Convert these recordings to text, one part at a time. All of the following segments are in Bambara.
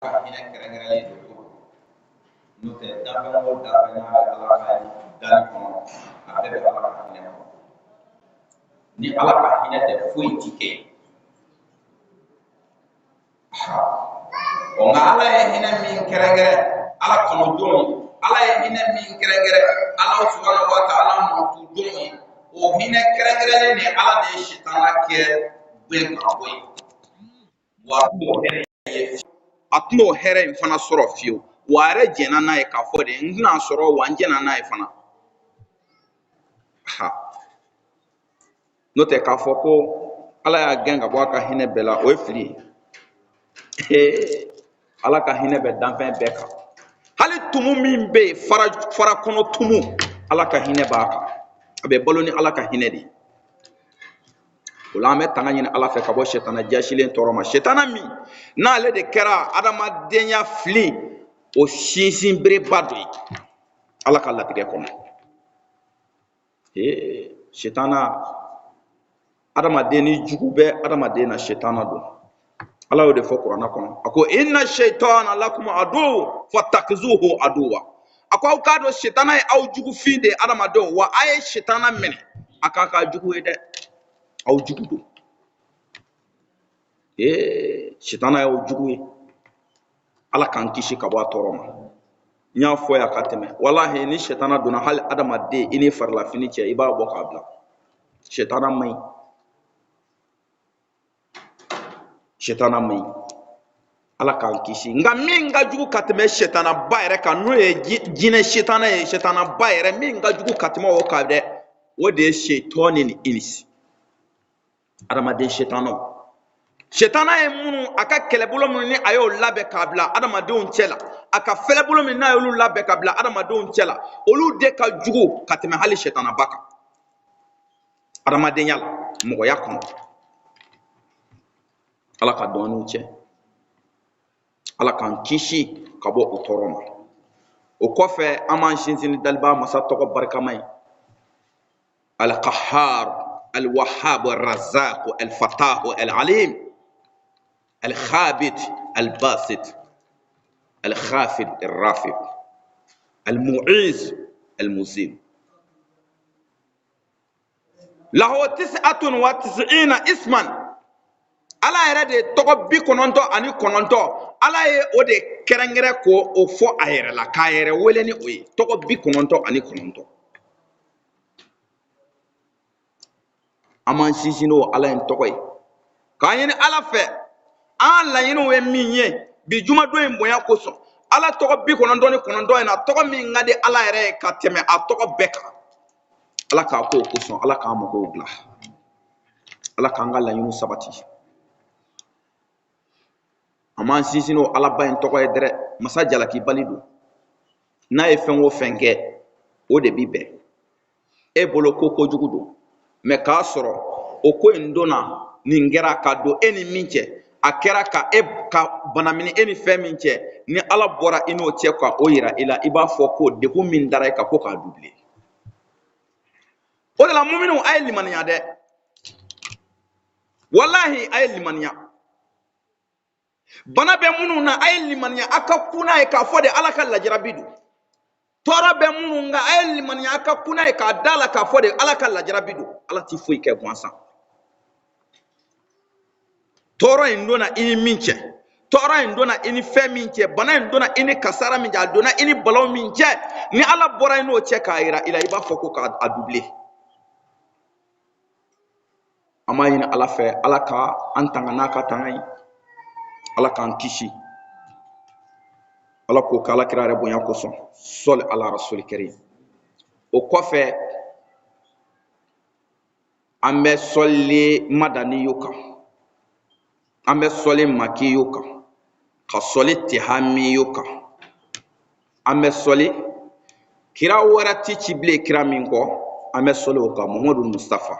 Ka hinɛ kɛrɛnkɛrɛnlen de ko n'o tɛ, danfɛn o danfɛn n'a bɛ Ala ka danni kɔnɔ, a bɛɛ bɛ Ala ka hinɛ kɔnɔ. Ni Ala ka hinɛ tɛ, foyi ti kɛ. Ɔ, nka Ala ye hinɛ min kɛrɛnkɛrɛn Ala kanu jɔnw ye, Ala ye hinɛ min kɛrɛnkɛrɛn Ala subahana wa taala mankutu jɔnw ye, o hinɛ kɛrɛnkɛrɛnlen de Ala de ye sitana kɛ gɛn ka bɔ yen. Wa a tɛn'o hɛrɛ ye, a tɛn'o hɛrɛ in fana sɔrɔ fiyewu. Wa a yɛrɛ jɛnna n'a ye k'a fɔ de n tɛna sɔrɔ, wa n jɛnna n'a ye fana. Ha, n'o tɛ k'a fɔ ko Ala y'a gɛn ka bɔ a ka hinɛ bɛɛ la, o ye fili ye. Ala ka hinɛ bɛ danfɛn bɛɛ kan. Hali tumu min bɛ yen, fara kɔnɔ tumu, Ala ka hinɛ b'a kan. A bɛ balo ni Ala ka hinɛ de ye. O la, an bɛ tanga ɲini Ala fɛ ka bɔ sɛtana jasilen tɔɔrɔ ma, sɛtana min n'ale de kɛra adamadenya fili o sinsin bereba dɔ ye Ala ka latigɛ kɔnɔ. Ee, sɛtana, adamaden ni jugu bɛ adamaden na, sɛtana don. Ala y'o de fɔ Kuranɛ kɔnɔ. A ko: inna shaitana lakum adu fattakizuhu aduwa. A ko aw k'a dɔn, sɛtana ye aw jugu fin de ye, adamadenw. Wa a ye sɛtana minɛ a k'a ka jugu ye dɛ, aw jugu don. Ee, sitana y'aw jugu ye. Ala k'an kisi ka bɔ a tɔɔrɔ ma. N y'a fɔ yan ka tɛmɛ, walahi, ni sitana donna hali adamaden i ni farilafini cɛ, i b'a bɔ k'a bila. Sitana man ɲi, sitana man ɲi. Ala k'an kisi. Nka min ka jugu ka tɛmɛ sitanaba yɛrɛ kan, n'o ye jinɛ sitana ye, sitanaba yɛrɛ min ka jugu ka tɛmɛ o kan dɛ, o de ye setɔni ni inisi, adamaden sitanaw. Sitana ye minnu, a ka kɛlɛbolo minnu ni a y'o labɛn k'a bila adamadenw cɛ la, a ka fɛlɛbolo min n'a y'olu labɛn ka bila adamadenw cɛ la, olu de ka jugu ka tɛmɛ hali sitanaba kan adamadenya la, mɔgɔya kɔnɔ. Ala ka dɔn n'u cɛ, Ala k'an kisi ka bɔ o tɔɔrɔ ma. O kɔfɛ, an b'an sinsin ni daliba masa tɔgɔ barikama ye: alqahar, alwahab, alrazaq, alfatah, alalim, alkhabit, albasit, alkhafid, alrafi, almu'iz, almuzim. Lahu tis'atun wa tis'ina isman. Ala yɛrɛ de ye tɔgɔ 99, Ala ye o de kɛrɛnkɛrɛn ko o fɔ a yɛrɛ la, k'a yɛrɛ wele ni o ye, tɔgɔ 99. An b'an sinsin n'o Ala in tɔgɔ ye k'a ɲini Ala fɛ, an laɲiniw ye min ye bi jumadon in bonya kosɔn, Ala tɔgɔ 99 in na, tɔgɔ min ka di Ala yɛrɛ ye ka tɛmɛ a tɔgɔ bɛɛ kan, Ala k'a k'o kosɔn. Ala k'an magow dilan, Ala k'an ka laɲiniw sabati. An b'an sinsin n'o Alaba in tɔgɔ ye dɛrɛ. Masa jalakibali don. N'a ye fɛn o fɛn kɛ, o de bi bɛn e bolo ko kojugu don, mɛ k'a sɔrɔ o ko in donna nin kɛra ka don e ni min cɛ, a kɛra ka e ka bana minɛ e ni fɛn min cɛ, ni Ala bɔra i n'o cɛ ka o yira i la, i b'a fɔ ko degun min dara e kan, ko k'a dubile. O de la, muminiw, a ye limaniya dɛ. Walahi, a ye limaniya. Bana bɛ minnu na, a ye limaniya, a ka kun n'a ye k'a fɔ de Ala ka lajarabi don. Tɔɔrɔ bɛ minnu kan, a ye limaniya, a ka kun n'a ye k'a da la k'a fɔ de Ala ka lajarabi don. Ala ti foyi kɛ gansan. Tɔɔrɔ in donna i ni min cɛ, tɔɔrɔ in donna i ni fɛn min cɛ, bana in donna i ni kasara min cɛ, a donna i ni balaw min cɛ, ni Ala bɔra i n'o cɛ k'a yira i la, i b'a fɔ ko k'a dubile. An b'a ɲini Ala fɛ, Ala ka an tanga n'a ka tanga ye, Ala k'an kisi. Ala k'o kɛ Ala kira yɛrɛ bonya kosɔn. Sɔli ala rasuli karim. O kɔfɛ, an bɛ sɔli madaniyu kan, an bɛ sɔli makiyu kan, ka sɔli tihamiyu kan. An bɛ sɔli kira wɛrɛ ti ci bilen kira min kɔ, an bɛ sɔli o kan, Muhamadu Mustafa.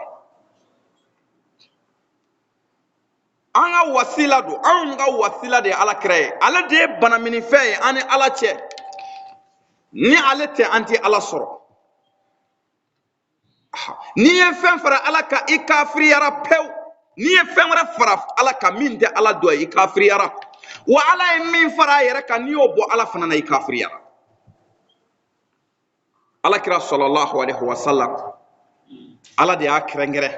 An ka wasila don, anw ka wasila de ye Ala kira ye. Ale de ye banaminifɛn ye an ni Ala cɛ. Ni ale tɛ, an tɛ Ala sɔrɔ. N'i ye fɛn fara Ala kan, i kafiriyara pewu. N'i ye fɛn wɛrɛ fara Ala kan min tɛ Ala dɔ ye, i kafiriyara. Wa Ala ye min fara a yɛrɛ kan, n'i y'o bɔ Ala fana na, i kafiriyara. Ala kira sallallahu alaihi wa sallam, Ala de y'a kɛrɛnkɛrɛn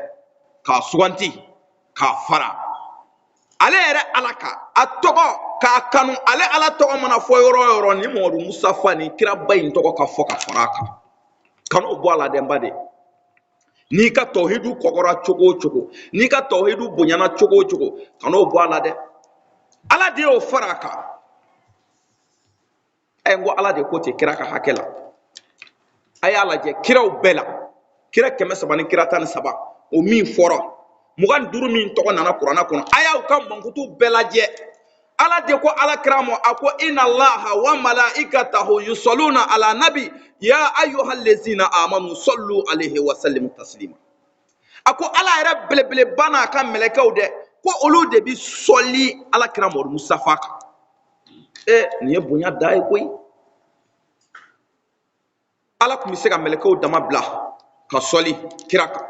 k'a suganti k'a fara ale yɛrɛ Ala kan, a tɔgɔ k'a kanu. Ale Ala tɔgɔ mana fɔ yɔrɔ o yɔrɔ, ni Mamadu Mustafa ni kiraba in tɔgɔ ka fɔ ka fara a kan, kan'o bɔ a la dɛ n ba de. N'i ka tɔhidu kɔgɔra cogo o cogo, n'i ka tɔhidu bonyana cogo o cogo, kan'o bɔ a la dɛ. Ala de y'o fara a kan. N ko Ala de ko ten kira ka hakɛ la. A y'a lajɛ kiraw bɛɛ la, kira 300 ni kira 13, o min fɔra, 25 min tɔgɔ nana kuranɛ kɔnɔ, a y'aw ka mankutu bɛɛ lajɛ. Ala de ko Ala kira ma, a ko inna Allaha wa malaikatahu yusalluna ala nabi ya ayyuhallazina amanu sallu alayhi wa sallimu taslima. A ko Ala yɛrɛ belebeleba n'a ka mɛlɛkɛw dɛ, ko olu de bi sɔli Ala kira Mamadu Mustafa kan. Nin ye bonya da ye koyi. Ala tun bɛ se ka mɛlɛkɛw dama bila ka sɔli kira kan.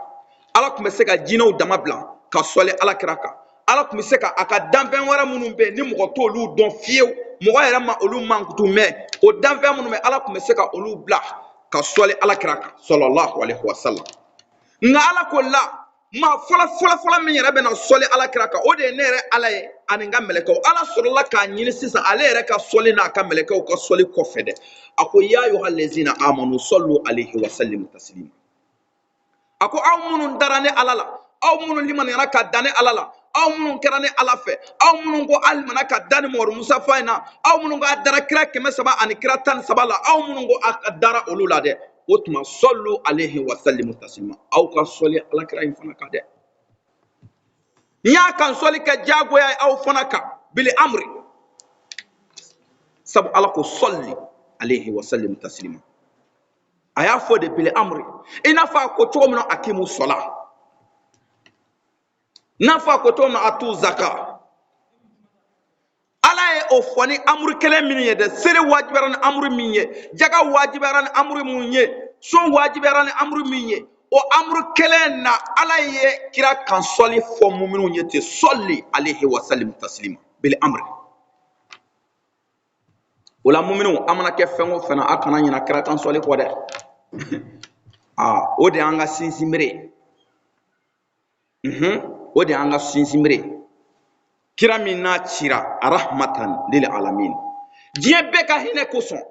Ala tun bɛ se ka jinɛw dama bila ka sɔli Ala kira kan. Ala tun bɛ se ka a ka danfɛn wɛrɛ minnu bɛ yen ni mɔgɔ t'olu dɔn fiyewu, mɔgɔ yɛrɛ ma olu mankutu mɛn, o danfɛn minnu bɛ yen, Ala tun bɛ se ka olu bila ka sɔli Ala kira kan sallallahu alaihi wa sallam. Nka Ala ko la, maa fɔlɔ fɔlɔ fɔlɔ min yɛrɛ bɛna sɔli Ala kira kan, o de ye ne yɛrɛ Ala ye ani n ka mɛlɛkɛw. Ala sɔrɔla k'a ɲini sisan ale yɛrɛ ka sɔli n'a ka mɛlɛkɛw ka sɔli kɔfɛ dɛ. A ko ya ayyuhal lezina amanu sallu alayhi wa sallimu taslima. A ko aw minnu dara ne Ala la, aw minnu limaniyara ka da ne Ala la, aw minnu kɛra ne Ala fɛ, aw minnu ko aw limana ka da ni Mamadu Mustafa in na, aw minnu ko a dara kira 300 ani kira 13 la, aw minnu ko a dara olu la dɛ, o tuma sallu alayhi wa sallimu taslima, aw ka sɔli Ala kira in fana kan dɛ. N y'a kan sɔli kɛ diyagoya ye aw fana kan bili amri, sabu Ala ko sɔli alayhi wa sallimu taslima. A y'a fɔ de bili amri, i n'a fɔ a ko cogo min na akimu sɔla, n'a fɔ a ko cogo min na atu zaka. Ala ye o fɔ ni amuru kelen min ye dɛ, seli wajibiyara ni amuru min ye, jaga wajibiyara ni amuru min ye, sun wajibiyara ni amuru min ye, o amuru kelen na Ala ye kira kan sɔli fɔ muminuw ye ten, sɔli alayhi wa sallim taslima bil amri. O la muminuw, an mana kɛ fɛn o fɛn na, a kana ɲina kira kan sɔli kɔ dɛ. O de y'an ka sinsinbere ye. O de y'an ka sinsinbere ye. Kira min n'a cira rahmatan lil alamin, diɲɛ bɛɛ ka hinɛ kosɔn,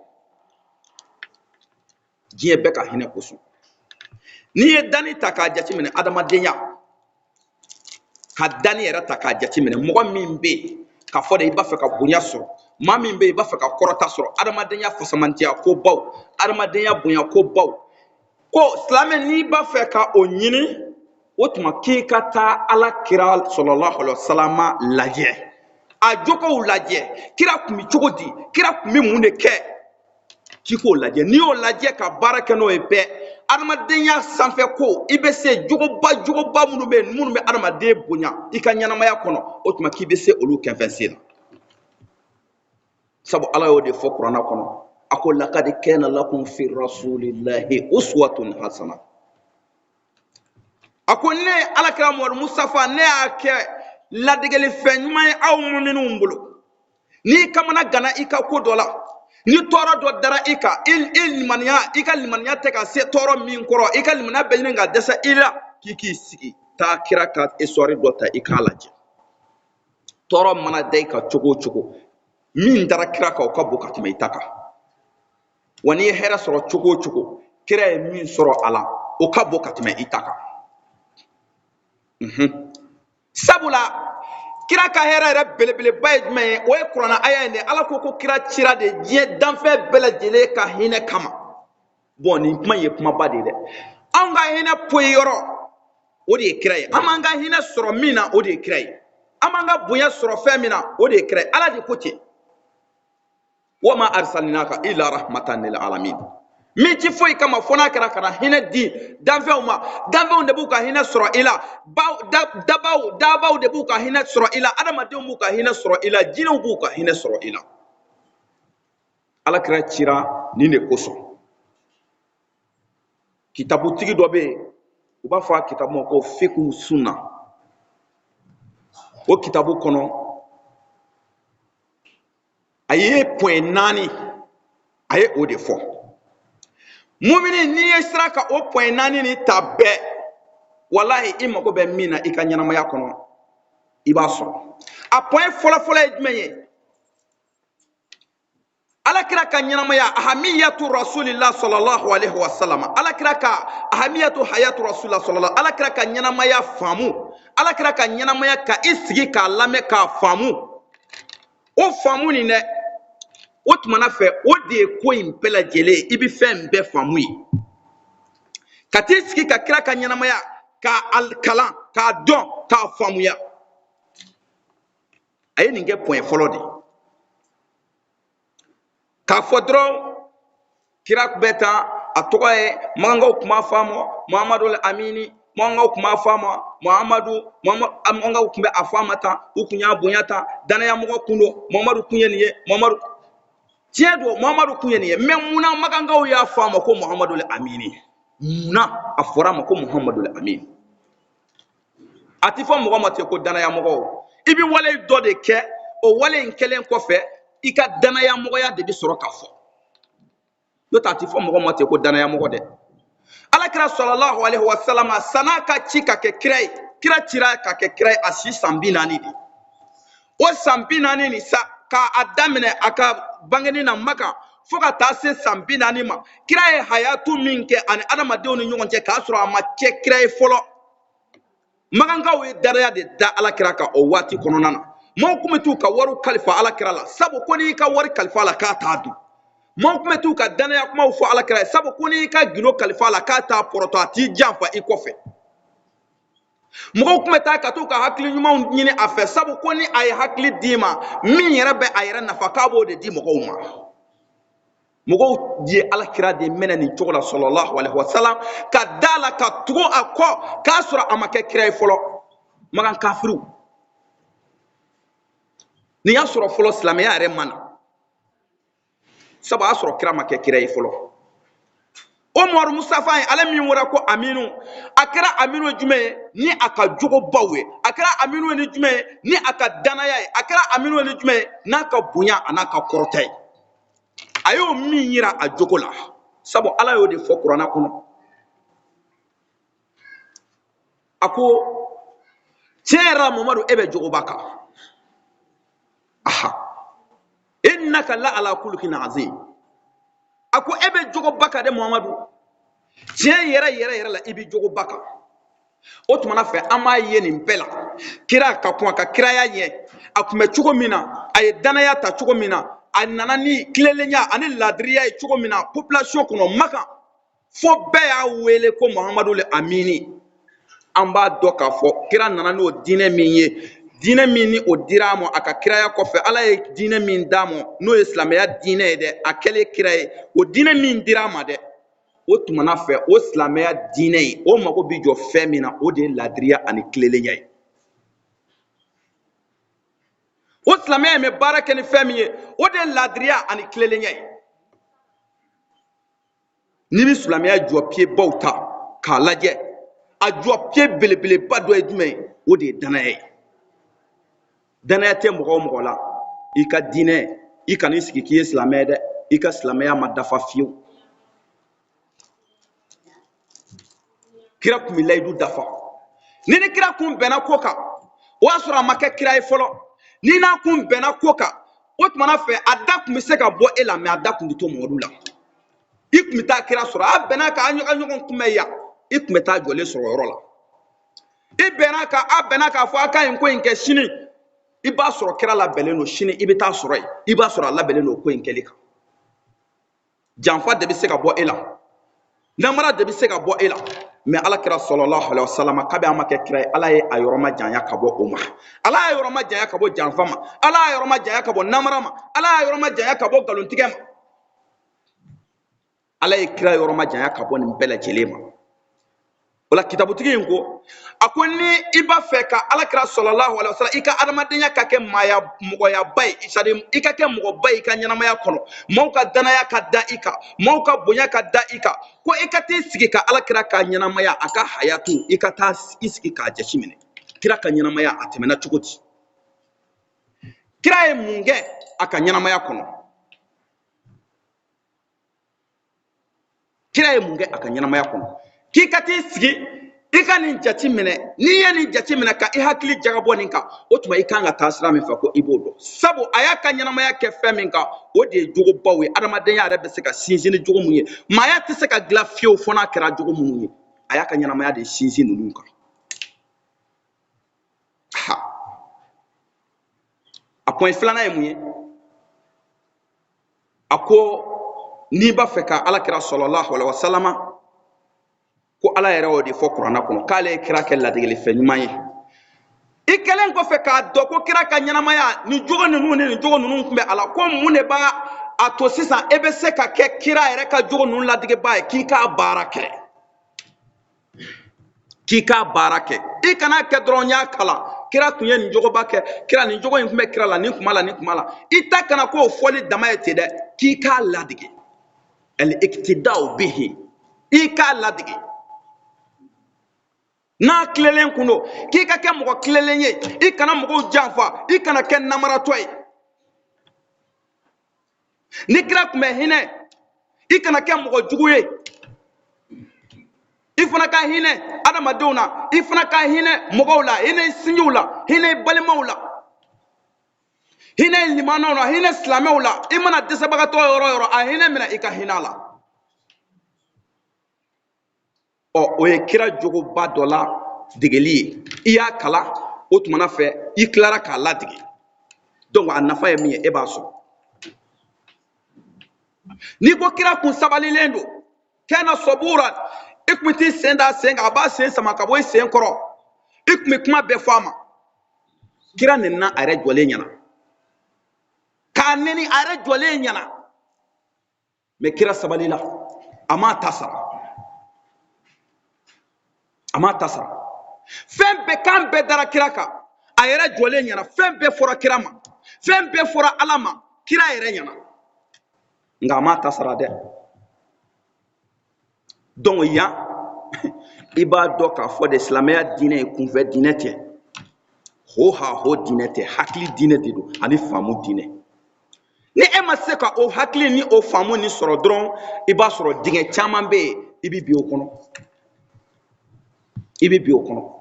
diɲɛ bɛɛ ka hinɛ kosɔn. N'i ye danni ta k'a jateminɛ, adamadenya ka danni yɛrɛ ta k'a jateminɛ, mɔgɔ min bɛ yen k'a fɔ de i b'a fɛ ka bonya sɔrɔ, maa min bɛ yen i b'a fɛ ka kɔrɔta sɔrɔ, adamadenya fasamantiya ko baw, adamadenya bonya ko baw, ko silamɛ n'i b'a fɛ ka o ɲini, o tuma k'i ka taa Ala kira sallallahu alaihi wasallam lajɛ, a jogow lajɛ, kira tun bɛ cogo di, kira tun bɛ mun de kɛ, k'i k'o lajɛ. N'i y'o lajɛ ka baara kɛ n'o ye bɛɛ, adamadenya sanfɛ ko i bɛ se jogoba jogoba minnu bɛ yen, minnu bɛ adamaden bonya i ka ɲɛnamaya kɔnɔ, o tuma k'i bɛ se olu kɛnfɛn sen na. Sabu Ala y'o de fɔ kuranɛ kɔnɔ, a ko lakadi kana lakum fi rasulillahi uswatun hasana. A ko ne Ala kira Muhammadu Mustafa, ne y'a kɛ ladegeli fɛn ɲuman ye aw muminuw bolo. N'i kamana gana i ka ko dɔ la, ni tɔɔrɔ dɔ dara i kan, i limaniya, i ka limaniya tɛ ka se tɔɔrɔ min kɔrɔ, i ka limaniya bɛ ɲini ka dɛsɛ i la, k'i k'i sigi taa kira ka histoire dɔ ta i k'a lajɛ. Tɔɔrɔ mana da i kan cogo o cogo, min dara kira kan o ka bon ka tɛmɛ i ta kan. Wa n'i ye hɛrɛ sɔrɔ cogo o cogo, kira ye min sɔrɔ a la, o ka bon ka tɛmɛ i ta kan. Sabula kira ka hɛrɛ yɛrɛ belebeleba ye jumɛn ye? O ye kuranɛ aya in de. Ala ko ko kira cira de diɲɛ danfɛn bɛɛ lajɛlen ka hinɛ kama. Bɔn nin kuma in ye kumaba de ye dɛ. Anw ka hinɛ poyi yɔrɔ, o de ye kira ye. An b'an ka hinɛ sɔrɔ min na, o de ye kira ye. An b'an ka bonya sɔrɔ fɛn min na, o de ye kira ye. Ala de ko ten. Wama arsalnaka illa rahmatan lil alamin. Min ti foyi kama fo n'a kɛra ka na hinɛ di danfɛnw ma. Danfɛnw de b'u ka hinɛ sɔrɔ i la, dabaw de b'u ka hinɛ sɔrɔ i la, adamadenw b'u ka hinɛ sɔrɔ i la, jinɛw b'u ka hinɛ sɔrɔ i la. Ala kira cira nin de kosɔn. Kitabutigi dɔ bɛ yen, u b'a fɔ a kitabu ma ko fiqhu sunna. O kitabu kɔnɔ, A ye point 4, a ye o de fɔ. Mumini, n'i ye sira ka o point 4 nin ta bɛɛ, walahi, i mago bɛ min na i ka ɲɛnamaya kɔnɔ, i b'a sɔrɔ. A point fɔlɔfɔlɔ ye jumɛn ye? Alakira ka ɲɛnamaya, ahamiyatu rasulillah sallallahu alaihi wasallam, alakira ka ahamiyatu hayatu rasulillah sallallahu, alakira ka ɲɛnamaya faamu, alakira ka ɲɛnamaya ka i sigi k'a lamɛn k'a faamu. O faamu nin dɛ, o tumana fɛ, o de ye ko in bɛɛ lajɛlen ye. I bɛ fɛn bɛɛ faamu ye ka t'i sigi ka kira ka ɲɛnamaya k'a kalan, k'a dɔn, k'a faamuya. A ye nin kɛ point fɔlɔ de ye. K'a fɔ dɔrɔn kira bɛ tan, a tɔgɔ ye, makankaw tun b'a fɔ a ma Muhamadu Amini, makankaw tun b'a fɔ a ma Muhamadu, makankaw tun bɛ a fɔ a ma tan, u tun y'a bonya tan, danayamɔgɔ kun don, Muhamadu kun ye nin ye, Muhamadu tiɲɛ don, Muhamadu kun ye nin ye. Mais munna makankaw y'a fɔ a ma ko Muhamadu Amini? Munna a fɔra a ma ko Muhamadu Amini? A ti fɔ mɔgɔ ma ten ko danayamɔgɔw. I bɛ wale dɔ de kɛ, o wale in kɛlen kɔfɛ, i ka danayamɔgɔya de bɛ sɔrɔ ka fɔ. N'o tɛ, a ti fɔ mɔgɔ ma ten ko danayamɔgɔ dɛ. Alakira sallallahu alaihi wa sallam, san'a ka ci ka kɛ kira ye, kira cira ka kɛ kira ye, a si san 40 de. O san 40 nin sa, k'a daminɛ a ka bangeni na Maka fo ka taa se san 40 ma, kira ye hayatu min kɛ ani adamadenw ni ɲɔgɔn cɛ, k'a sɔrɔ a ma kɛ kira ye fɔlɔ, makankaw ye danaya de da alakira kan o waati kɔnɔna na. Maaw tun bɛ t'u ka wariw kalifa alakira la, sabu ko n'i ka wari kalifa a la, k'a t'a dun. Maaw tun bɛ t'u ka danaya kumaw fɔ alakira ye, sabu ko n'i ka gindo kalifa a la, k'a t'a pɔrɔtɔ, a t'i janfa i kɔfɛ. Mɔgɔw tun bɛ taa ka t'u ka hakili ɲumanw ɲini a fɛ, sabu ko ni a ye hakili d'i ma, min yɛrɛ bɛ a yɛrɛ nafa, k'a b'o de di mɔgɔw ma. Mɔgɔw ye alakira de minɛ nin cogo la sallallahu alaihi wasallam, ka da la, ka tugu a kɔ, k'a sɔrɔ a ma kɛ kira ye fɔlɔ. Makan kafiriw, nin y'a sɔrɔ fɔlɔ silamɛya yɛrɛ ma na, sabu a y'a sɔrɔ kira ma kɛ kira ye fɔlɔ. O Muhamadu Mustafa ye, ale min wara ko Aminu, a kɛra Aminu ye jumɛn ye? Ni a ka jogobaw ye. A kɛra Aminu ye ni jumɛn ye? Ni a ka danaya ye. A kɛra Aminu ye ni jumɛn ye? N'a ka bonya a n'a ka kɔrɔta ye. A y'o min yira a jogo la, sabu Ala y'o de fɔ kuranna kɔnɔ. A ko tiɲɛ yɛrɛ la, Mamadu, e bɛ jogoba kan. Aha, innaka la ala kulukin azim. A ko e bɛ jogoba kan dɛ, Muhamadu, tiɲɛ yɛrɛ yɛrɛ yɛrɛ la, i bɛ jogoba kan. O tumana fɛ, an b'a ye nin bɛɛ la, kira ka kun a ka kiraya ɲɛ, a tun bɛ cogo min na, a ye danaya ta cogo min na, a nana ni tilennenya ani ladiriya ye cogo min na population kɔnɔ Makan, fo bɛɛ y'a wele ko Muhamadu le Amini. An b'a dɔn k'a fɔ kira nana n'o diinɛ min ye, diinɛ min ni o dira a ma a ka kiraya kɔfɛ, Ala ye diinɛ min d'a ma, n'o ye silamɛya diinɛ ye dɛ, a kɛlen kira ye, o diinɛ min dira a ma dɛ, o tumana fɛ, o silamɛya diinɛ ye, o mago bɛ jɔ fɛn min na, o de ye ladiriya ani tilennenya ye. O silamɛya in bɛ baara kɛ ni fɛn min ye, o de ye ladiriya ani tilennenya ye. N'i bɛ silamɛya jɔpiyebaw ta k'a lajɛ, a jɔpiye belebeleba dɔ ye jumɛn ye? O de ye danaya ye. Danaya tɛ mɔgɔ o mɔgɔ la, i ka diinɛ, i kan'i sigi k'i ye silamɛ ye dɛ, i ka silamɛya ma dafa fiyewu. Kira tun bɛ layidu dafa. Ni kira kun bɛnna ko kan, o y'a sɔrɔ a ma kɛ kira ye fɔlɔ, ni n'a kun bɛnna ko kan, o tumana fɛ, a da tun bɛ se ka bɔ e la, mais a da tun tɛ to Mamadu la. I tun bɛ taa kira sɔrɔ, a bɛnna k'a ɲɔgɔn kunbɛn yan, i tun bɛ taa jɔlen sɔrɔ yɔrɔ la. I bɛnna ka a bɛnna k'a fɔ a ka ɲi ko in kɛ sini, i b'a sɔrɔ kira labɛnnen don sini, i bɛ taa sɔrɔ yen, i b'a sɔrɔ a labɛnnen don ko in kɛli kan. Janfa de bɛ se ka bɔ e la, namara de bɛ se ka bɔ e la, mais Ala kira sallallahu alaihi wasallam, kabi a ma kɛ kira ye, Ala ye a yɔrɔ ma janya ka bɔ o ma. Ala y'a yɔrɔ ma janya ka bɔ janfa ma, Ala y'a yɔrɔ ma janya ka bɔ namara ma, Ala y'a yɔrɔ ma janya ka bɔ nkalontigɛ ma. Ala ye kira yɔrɔ ma janya ka bɔ nin bɛɛ lajɛlen ma. O la, kitabutigi in ko, a ko ni i b'a fɛ ka Ala kira sallallahu alaihi wasallam, i ka adamadenya ka kɛ maaya mɔgɔyaba ye, c'est à dire i ka kɛ mɔgɔba ye i ka ɲɛnamaya kɔnɔ, maaw ka danaya ka da i kan, maaw ka bonya ka da i kan, ko i ka t'i sigi ka Ala kira ka ɲɛnamaya, a ka hayatu, i ka taa i sigi k'a jateminɛ, kira ka ɲɛnamaya a tɛmɛna cogo di. Kira ye mun kɛ a ka ɲɛnamaya kɔnɔ? Kira ye mun kɛ a ka ɲɛnamaya kɔnɔ? K'i ka t'i sigi i ka nin jate minɛ. N'i ye nin jate minɛ ka i hakili jagabɔ nin kan, o tuma i kan ka taa sira min fɛ ko i b'o dɔn. Sabu a y'a ka ɲɛnamaya kɛ fɛn min kan, o de ye jogobaw ye. Adamadenya yɛrɛ bɛ se ka sinsin ni jogo mun ye, maaya tɛ se ka dilan fiyewu fo n'a kɛra jogo minnu ye. A y'a ka ɲɛnamaya de sinsin ninnu kan. Ha, a point filanan ye mun ye? A ko n'i b'a fɛ ka ala kira sɔlɔlahu alaihi wasalama, ko ala yɛrɛ y'o de fɔ kuranna kɔnɔ k'ale ye kira kɛ ladegelifɛn ɲuman ye. I kɛlen kɔfɛ k'a dɔn ko kira ka ɲɛnamaya nin jogo ninnu ni nin jogo ninnu tun bɛ a la, ko mun de b'a a to sisan e bɛ se ka kɛ kira yɛrɛ ka jogo ninnu ladegebaa ye? K'i k'a baara kɛ, k'i k'a baara kɛ. I kana kɛ dɔrɔn n y'a kalan, kira tun ye nin jogoba kɛ, kira nin jogo in tun bɛ kira la nin kuma la nin kuma la. I ta kana k'o fɔli dama ye ten dɛ, k'i k'a ladege. Al-iktida'u bihi, i k'a ladege. N'a tilelen kun don, k'i ka kɛ mɔgɔ tilelen ye, i kana mɔgɔw janfa, i kana kɛ namaratɔ ye. Ni kira tun bɛ hinɛ, i kana kɛ mɔgɔ jugu ye, i fana ka hinɛ adamadenw na, i fana ka hinɛ mɔgɔw la, hinɛ sinjiw la, hinɛ balimaw la, hinɛ limanaw la, hinɛ silamɛw la. I mana dɛsɛbagatɔ yɔrɔ o yɔrɔ, a hinɛ minɛ, i ka hinɛ a la. Ɔ, o ye kira jogoba dɔ la degeli ye. I y'a kalan, o tumana fɛ i tilara k'a ladege. Donc a nafa ye min ye, e b'a sɔrɔ. N'i ko kira kun sabalilen don, kana sabura, i kun t'i sen da sen kan, a b'a sen sama ka bɔ i sen kɔrɔ, i kun bɛ kuma bɛɛ fɔ a ma. Kira nɛnina a yɛrɛ jɔlen ɲɛna, k'a nɛni a yɛrɛ jɔlen ɲɛna, mais kira sabalila, a m'a ta sara, a m'a ta sara. Fɛn bɛɛ kan bɛɛ dara kira kan, a yɛrɛ jɔlen ɲɛna, fɛn bɛɛ fɔra kira ma, fɛn bɛɛ fɔra ala ma, kira yɛrɛ ɲɛna, nka a m'a ta sara dɛ. Donc yan i b'a dɔn k'a fɔ de silamɛya diinɛ ye kunfɛ diinɛ tɛ, ho ha ho diinɛ tɛ, hakili diinɛ de don ani faamu diinɛ. Ni e ma se ka o hakili ni o faamu ni sɔrɔ dɔrɔn, i b'a sɔrɔ dingɛ caman bɛ yen, i bɛ bin o kɔnɔ, i bɛ bin o kɔnɔ.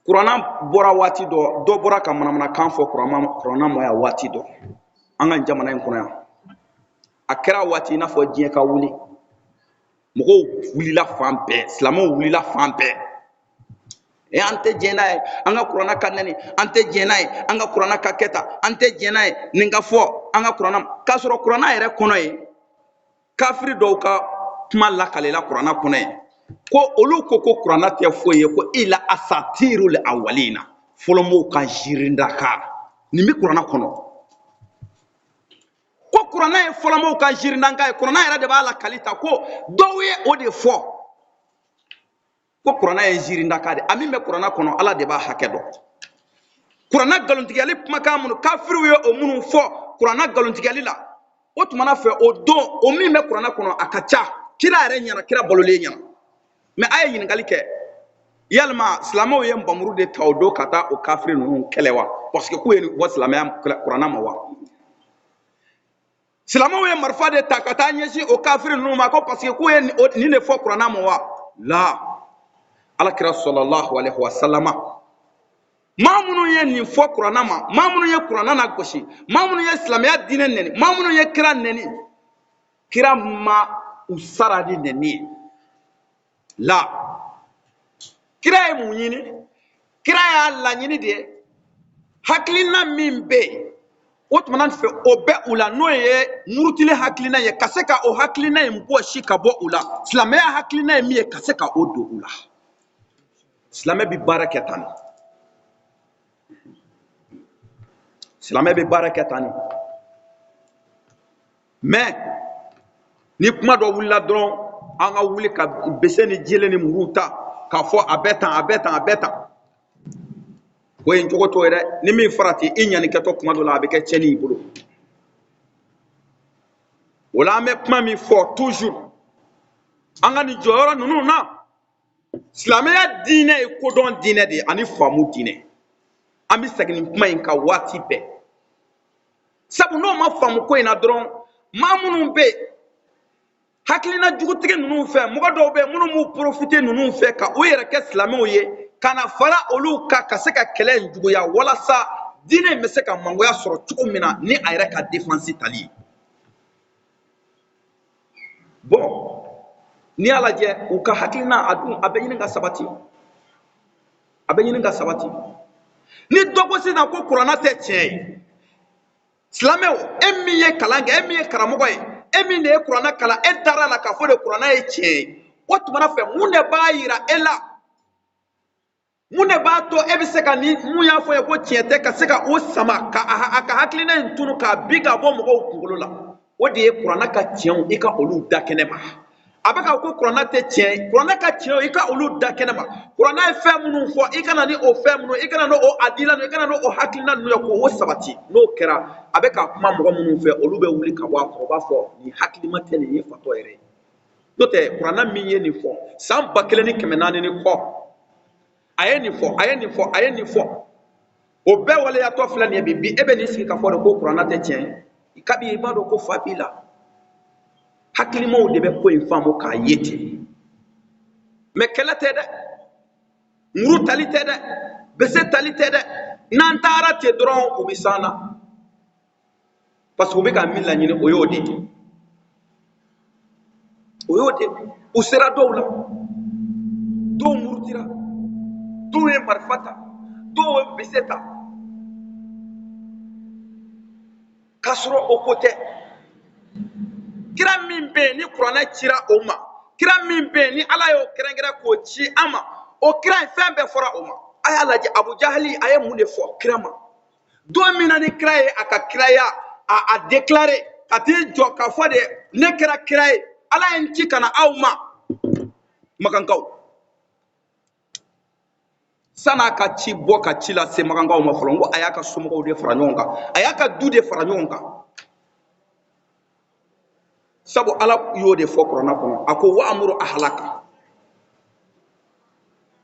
Kuranna bɔra waati dɔ, dɔ bɔra ka manamanakan fɔ kuranna ma yan waati dɔ, an ka jamana in kɔnɔ yan. A kɛra waati i n'a fɔ diɲɛ ka wuli, mɔgɔw wulila fan bɛɛ, silamɛw wulila fan bɛɛ. An tɛ jɛn n'a ye, an ka kuranna ka nɛni, an tɛ jɛn n'a ye, an ka kuranna ka kɛ tan, an tɛ jɛn n'a ye, nin ka fɔ an ka kuranna ma. K'a sɔrɔ kuranna yɛrɛ kɔnɔ yen, kafiri dɔw ka kuma lakalela kuranna kɔnɔ yen, ko olu ko ko kuranna tɛ foyi ye, ko ila asatirul awwalina, fɔlɔmɔgɔw ka ziirindaka. Nin bɛ kuranna kɔnɔ, ko kuranna ye fɔlɔmɔgɔw ka ziirindaka ye. Kuranna yɛrɛ de b'a lakali ta ko dɔw ye o de fɔ, ko kuranna ye ziirindaka de. A min bɛ kuranna kɔnɔ, ala de b'a hakɛ dɔn. Kuranna nkalontigiyali kumakan minnu kafiriw ye o minnu fɔ kuranna nkalontigiyali la, o tumana fɛ o don o min bɛ kuranna kɔnɔ a ka ca. Kira yɛrɛ ɲɛna, kira balolen ɲɛna. Mais a ye ɲininkali kɛ, yalima silamɛw ye npamuru de ta o don ka taa o kafiri ninnu kɛlɛ wa? Parce que k'u ye nin bɔ silamɛya kuranna ma wa? Silamɛw ye marifa de ta ka taa ɲɛsin o kafiri ninnu ma ko parce que k'u ye nin de fɔ kuranna ma wa? La, alakira sɔlɔlahu alaihi wa sallama, maa minnu ye nin fɔ kuranna ma, maa minnu ye kuranna lagosi, maa minnu ye silamɛya diinɛ nɛni, maa minnu ye kira nɛni, kira ma u sara ni nɛni ye. La, kira ye mun ɲini? Kira y'a laɲini de ye, hakilina min bɛ yen o tumana fɛ o bɛ u la, n'o ye murutili hakilina ye, ka se ka o hakilina in bɔsi ka bɔ u la. Silamɛya hakilina ye min ye, ka se ka o don u la. Silamɛ bɛ baara kɛ tan de, silamɛ bɛ baara kɛ tan de. Mais ni kuma dɔ wulila dɔrɔn, an ka wuli ka bese ni jele ni muru ta k'a fɔ a bɛ tan, a bɛ tan, a bɛ tan. O ye n cogo t'o ye dɛ. Ni min farati, i ɲanikɛtɔ kuma dɔ la, a bɛ kɛ tiɲɛni y'i bolo. O la an bɛ kuma min fɔ toujours, an ka nin jɔyɔrɔ ninnu na, silamɛya diinɛ ye kodɔn diinɛ de ye ani faamu diinɛ. An bɛ segin nin kuma in kan waati bɛɛ, sabu n'o ma faamu ko in na dɔrɔn, maa minnu bɛ yen hakilina jugutigi ninnu fɛ, mɔgɔ dɔw bɛ yen minnu b'u profiter ninnu fɛ ka u yɛrɛ kɛ silamɛw ye, ka na fara olu kan ka se ka kɛlɛ in juguya walasa diinɛ in bɛ se ka mangoya sɔrɔ cogo min na ni a yɛrɛ ka défense tali ye. Bon, n'i y'a lajɛ u ka hakilina a dun a bɛ ɲini ka sabati, a bɛ ɲini ka sabati. Ni dɔ ko sisan ko kuranna tɛ tiɲɛ ye, silamɛw, e min ye kalan kɛ, e min ye karamɔgɔ ye, e min de ye kuranna kalan, e dara la k'a fɔ de kuranna ye tiɲɛ ye, o tuma fɛ mun de b'a yira e la, mun de b'a to e bɛ se ka ni mun y'a fɔ ye ko tiɲɛ tɛ ka se ka o sama ka a ka hakilina in tunu k'a bin ka bɔ mɔgɔw kunkolo la? O de ye kuranna ka tiɲɛw i ka olu da kɛnɛ ma. A bɛ ka ko kuranna tɛ tiɲɛ ye, kuranna ka tiɲɛw i ka olu da kɛnɛ ma. Kuranna ye fɛn minnu fɔ, i ka na ni o fɛn minnu, i ka na n'o adila ninnu, i ka na n'o hakilina ninnu ye k'o sabati. N'o kɛra, a bɛ ka kuma mɔgɔ minnu fɛ, olu bɛ wuli ka bɔ a kɔrɔ, u b'a fɔ nin hakilima tɛ, nin ye fatɔ yɛrɛ ye. N'o tɛ kuranna min ye nin fɔ san 1400 ni kɔ, a ye nin fɔ, a ye nin fɔ, a ye nin fɔ, o bɛɛ waleyatɔ filɛ nin ye bi. Bi e bɛ nin sigi ka fɔ de ko kuranna tɛ tiɲɛ ye, kabi i b'a dɔn ko fa b'i la. Hakilimaw de bɛ ko in faamu k'a ye ten. Mɛ kɛlɛ tɛ dɛ, muru tali tɛ dɛ, bese tali tɛ dɛ. N'an taara ten dɔrɔn u bɛ s'an na, parce que u bɛ ka min laɲini o y'o de ye, o y'o de ye. U sera dɔw la, dɔw murutira, dɔw ye marifa ta, dɔw ye bese ta, k'a sɔrɔ o ko tɛ. Kira min bɛ yen ni kuranɛ cira o ma, kira min bɛ yen ni Ala y'o kɛrɛnkɛrɛn k'o ci an ma, o kira in fɛn bɛɛ fɔra o ma. A y'a lajɛ Abu Jahali a ye mun de fɔ kira ma don min na ni kira ye a ka kiraya a déclaré ka t'i jɔ k'a fɔ de ne kɛra kira ye, Ala ye n ci ka na aw ma Makankaw. San'a ka ci bɔ ka ci lase Makankaw ma fɔlɔ, n ko a y'a ka somɔgɔw de fara ɲɔgɔn kan, a y'a ka du de fara ɲɔgɔn kan, sabu Ala y'o de fɔ kuranna kɔnɔ. A ko wa amuru ahlaka,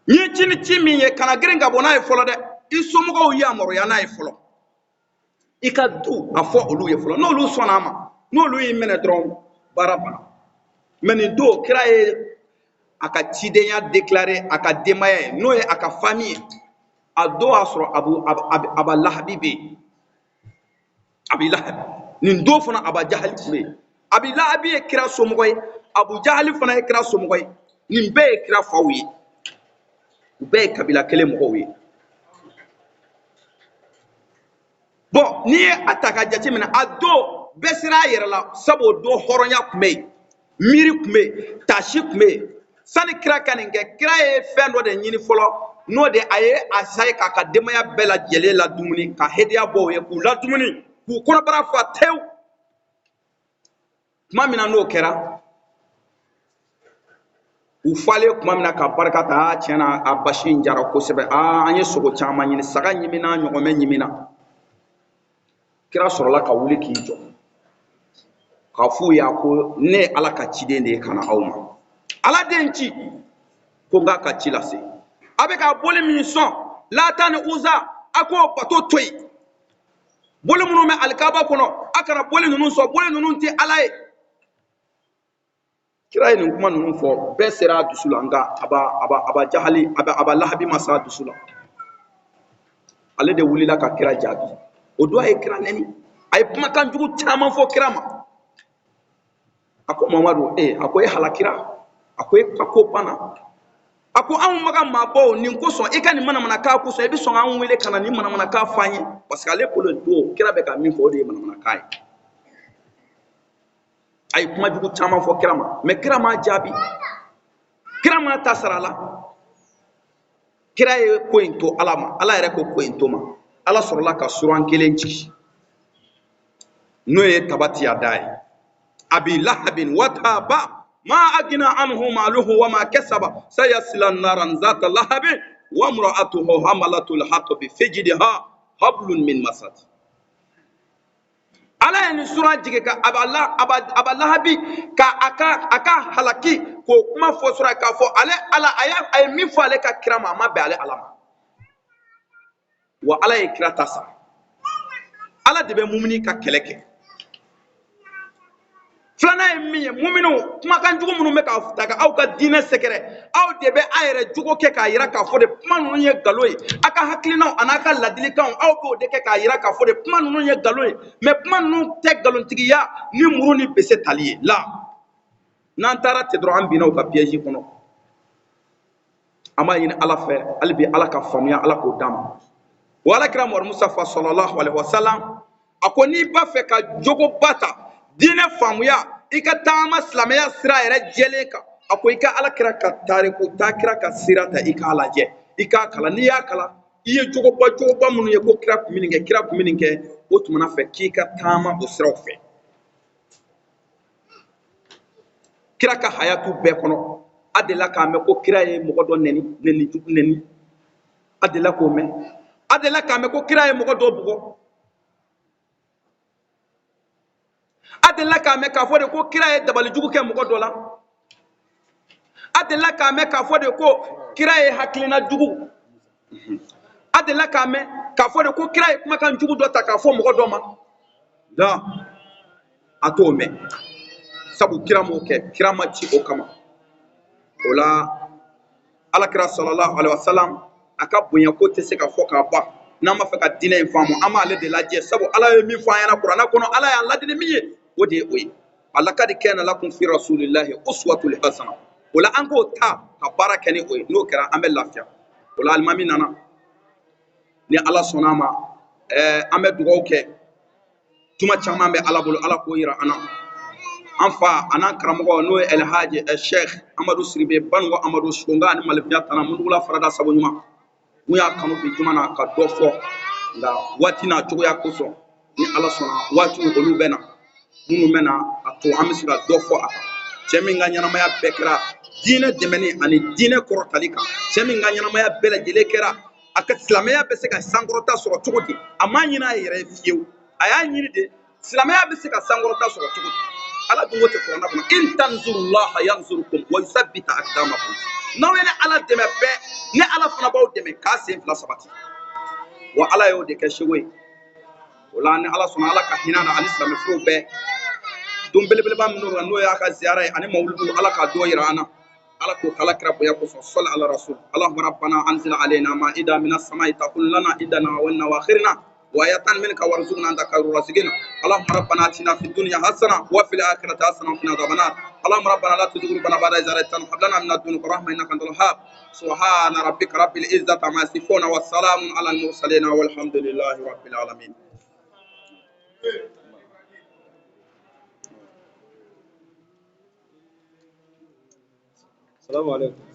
n ye ci ni ci min ye, kana girin ka bɔ n'a ye fɔlɔ dɛ, i somɔgɔw yamaruya n'a ye fɔlɔ, i ka du a fɔ olu ye fɔlɔ, n'olu sɔnna a ma, n'olu y'i minɛ dɔrɔn baara banna. Mɛ nin don kira ye a ka cidenya déclaré a ka denbaya ye, n'o ye a ka famille ye. A don y'a sɔrɔ Aba Lahabi bɛ yen, Abi Lahabi nin don fana Aba Jahali tun bɛ yen. Abi Lahabi ye kira somɔgɔ ye, Abu Jahali fana ye kira somɔgɔ ye. Nin bɛɛ ye kira faw ye, u bɛɛ ye kabila kelen mɔgɔw ye. Bon, n'i ye a ta ka jateminɛ, a don bɛɛ sera a yɛrɛ la, sabu o don hɔrɔnya tun bɛ yen, miiri tun bɛ yen, taasi tun bɛ yen. Sani kira ka nin kɛ, kira ye fɛn dɔ de ɲini fɔlɔ, n'o de a ye a saye k'a ka denbaya bɛɛ lajɛlen ladumuni, ka hediya bɔ u ye, k'u ladumuni, k'u kɔnɔbara fa tewu. Tuma min na n'o kɛra, u falen tuma min na ka barika ta, aa tiɲɛ na a basi in jara kosɛbɛ, aa an ye sogo caman ɲini, saga ɲimina, ɲɔgɔmɛ ɲimina. Kira sɔrɔla ka wuli k'i jɔ k'a f'u ye, a ko ne ye Ala ka ciden de ye ka na aw ma, Ala den ci ko n k'a ka ci lase. A bɛ ka boli min sɔn Lata ni Uza, a k'o bato to yen. Boli minnu bɛ alikaba kɔnɔ, a kana boli ninnu sɔn, boli ninnu tɛ Ala ye. Kira ye nin kuma ninnu fɔ, bɛɛ sera a dusu la, nka Aba Jahali, Aba Lahabi ma s'a dusu la. Ale de wulila ka kira jaabi. O don a ye kira nɛni, a ye kumakan jugu caman fɔ kira ma. A ko Mamadu, a ko e halakira, a ko e ka ko banna, a ko anw ma ka maabaw nin kosɔn, i ka nin manamanakan kosɔn, i bɛ sɔn k'anw wele ka na nin manamanakan fɔ an ye, parce que ale bolo don kira bɛ ka min fɔ o de ye manamanakan ye. A ye kuma jugu caman fɔ kira ma, mɛ kira m'a jaabi, kira m'a ta sara la. Kira ye ko in to Ala ma, Ala yɛrɛ ko ko in to ma. Ala sɔrɔla ka suran kelen jigin, n'o ye tabati yada ye. Abi lahabin wa taba ma agina anhu maluhu wa ma kasaba sayasla naran zata lahabin wa imra'atuhu hamalatul hatabi fi jidha hablun min masad. Ala ye nin suran jigin ka Aba Lahabi ka a ka halaki k'o kuma fɔ suran k'a fɔ ale Ala a ye min fɔ ale ka kira ma, a ma bɛn ale Ala ma. Wa Ala ye kira ta sara. Ala de bɛ mumini ka kɛlɛ kɛ. Filanan ye min ye, muminiw, kumakan jugu minnu bɛ ka ta ka aw ka diinɛ sɛgɛrɛ, aw de bɛ a yɛrɛ jogo kɛ k'a yira k'a fɔ de kuma ninnu ye nkalon ye. A ka hakilinaw an'a ka ladilikanw, aw b'o de kɛ k'a yira k'a fɔ de kuma ninnu ye nkalon ye. Mais kuma ninnu tɛ nkalontigiya ni muru ni bese tali ye la. N'an taara ten dɔrɔn, an binna u ka piège kɔnɔ. An b'a ɲini Ala fɛ hali bi Ala ka faamuya, Ala k'o d'an ma. Wa Ala kira Muhammadu Mustafa sallallahu alaihi wasallam a ko n'i b'a fɛ ka jogoba ta, diinɛ faamuya, i ka taama silamɛya sira yɛrɛ jɛlen kan, a ko i ka Ala kira ka tariku ta, kira ka sira ta, i k'a lajɛ, i k'a kalan. N'i y'a kalan, i ye jogoba jogoba minnu ye ko kira kun bɛ nin kɛ, kira kun bɛ nin kɛ, o tuma fɛ k'i ka taama o siraw fɛ. Kira ka hayatu bɛɛ kɔnɔ, a delila k'a mɛn ko kira ye mɔgɔ dɔ nɛni, nɛni jugu nɛni, a delila k'o mɛn. A delila k'a mɛn ko kira ye mɔgɔ dɔ bugɔ. A delila k'a mɛn k'a fɔ de ko kira ye dabali jugu kɛ mɔgɔ dɔ la. A delila k'a mɛn k'a fɔ de ko kira ye hakilina jugu. A delila k'a mɛn k'a fɔ de ko kira ye kumakan jugu dɔ ta k'a fɔ mɔgɔ dɔ ma. La, a t'o mɛn, sabu kira m'o kɛ, kira ma ci o kama. O la Ala kira sallallahu alaihi wasallam a ka bonya ko tɛ se ka fɔ k'a ban. N'an b'a fɛ ka diinɛ in faamu, an b'ale de lajɛ, sabu Ala ye min fɔ an ɲɛna kuranɛ kɔnɔ, Ala y'an ladi ni min ye, o de ye o ye. Alakadi kana lakum fi rasulillahi uswatul hasana. O la an k'o ta ka baara kɛ ni o ye, n'o kɛra an bɛ lafiya. O la alimami nana, ni Ala sɔnna a ma, an bɛ dugawu kɛ. Juma caman bɛ Ala bolo, Ala k'o yira an na. An fa an'an karamɔgɔ n'o ye Elhaji Sheikh Amadu Siribe Banugo Amadu Songa ani Malifiya Tana Mundugula Farada Sabo ɲuman. Mun y'a kanu bi juma na ka dɔ fɔ, nka waati n'a cogoya kosɔn, ni Ala sɔnna waatiw olu bɛ na, minnu bɛ na a to an bɛ se ka dɔ fɔ a kan. Cɛ min ka ɲɛnamaya bɛɛ kɛra diinɛ dɛmɛni ani diinɛ kɔrɔtali kan, cɛ min ka ɲɛnamaya bɛɛ lajɛlen kɛra a ka silamɛya bɛ se ka sankɔrɔta sɔrɔ cogo di, a m'a ɲini a yɛrɛ ye fiyewu, a y'a ɲini de silamɛya bɛ se ka sankɔrɔta sɔrɔ cogo di. Ala dun ko tɛ kuranɛ kɔnɔ, in tanzurullaha yanzurukum wa yusabbita aqdamakum. N'aw ye ne Ala dɛmɛ bɛɛ, ne Ala fana b'aw dɛmɛ k'a sen fila sabati. Wa Ala y'o de kɛ segu ye. O la ni Ala sɔnna, Ala ka hinɛ na ani silamɛ furuw bɛɛ. Don belebeleba minnu na n'o y'a ka ziyara ye ani mawuludu, Ala k'a dɔ yira an na. Ala k'o k'Ala kira bonya kosɔn. Sɔli ala rasul. Allahumma rabbana anzil alayna ma'ida minas samai takun lana idana wa inna wa akhirina وآية منك وارزقنا أنت خير الرازقين. اللهم ربنا آتنا في الدنيا حسنة وفي الآخرة حسنة وقنا عذاب النار. اللهم ربنا لا تزغ قلوبنا بعد إذ هديتنا وهب لنا من لدنك رحمة إنك أنت الوهاب. سبحان ربك رب العزة عما يصفون والسلام على المرسلين والحمد لله رب العالمين. السلام عليكم.